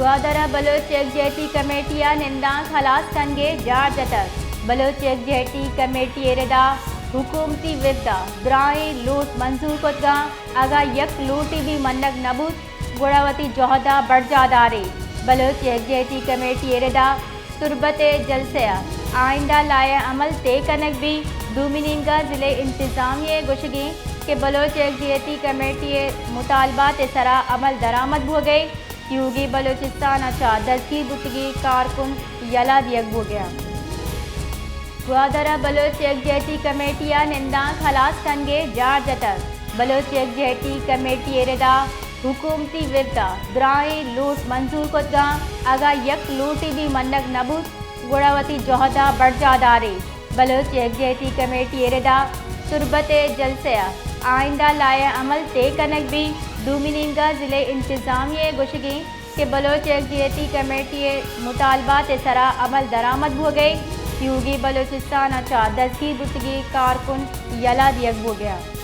گوادر ءَ بلوچ یکجہتی کمیٹی ءِ نندانک ہلاس کنگ ءِ جار جتگ۔ بلوچ یکجہتی کمیٹی ءِ ردا حکومتی وفد ءَ درائیں لوٹ منظور کتگ اَنت، اگاں یک لوٹے بھی منگ نہ بوت گڑا وتی جہد ءَ برجاہ داریں۔ بلوچ یکجہتی کمیٹی ءِ ردا تربت ءِ جلسہ ءِ آئندہ لائحہ عمل طے کنگ بیت۔ دومی نیمگ ءَ ضلع انتظامیہ ءِ گوشگ اِنت کہ بلوچ یکجہتی کمیٹی ءِ مطالبات ءِ سرا عمل درآمد بوگ ءَ اِنت۔ تیوگیں بلوچستان ءَ چہ دزگیر بوتگیں کارکن یلہ دیگ بوگ ءَ اَنت۔ گوادر ءَ بلوچ یکجہتی کمیٹی ءِ نندانک ہلاس کنگ ءِ جار جتگ۔ بلوچ یکجہتی کمیٹی ءِ ردا حکومتی وفد ءَ درائیں لوٹ منظور کتگ اَنت، اگاں یک لوٹے بھی منگ نہ بوت گڑا وتی جہد ءَ برجاہ داریں۔ بلوچ یکجہتی کمیٹی ءِ ردا تربت ءِ جلسہ ءِ آئندہ لائحہ عمل طے کنگ بیت۔ دومی نیمگ ءَ ضلع انتظامیہ ءِ گوشگ اِنت کہ بلوچ یکجہتی کمیٹی ءِ مطالبات ءِ سرا عمل درآمد بوگ ءَ اِنت۔ تیوگیں بلوچستان ءَ چہ دزگیر بوتگیں کارکن یلہ دیگ بوگ ءَ اَنت۔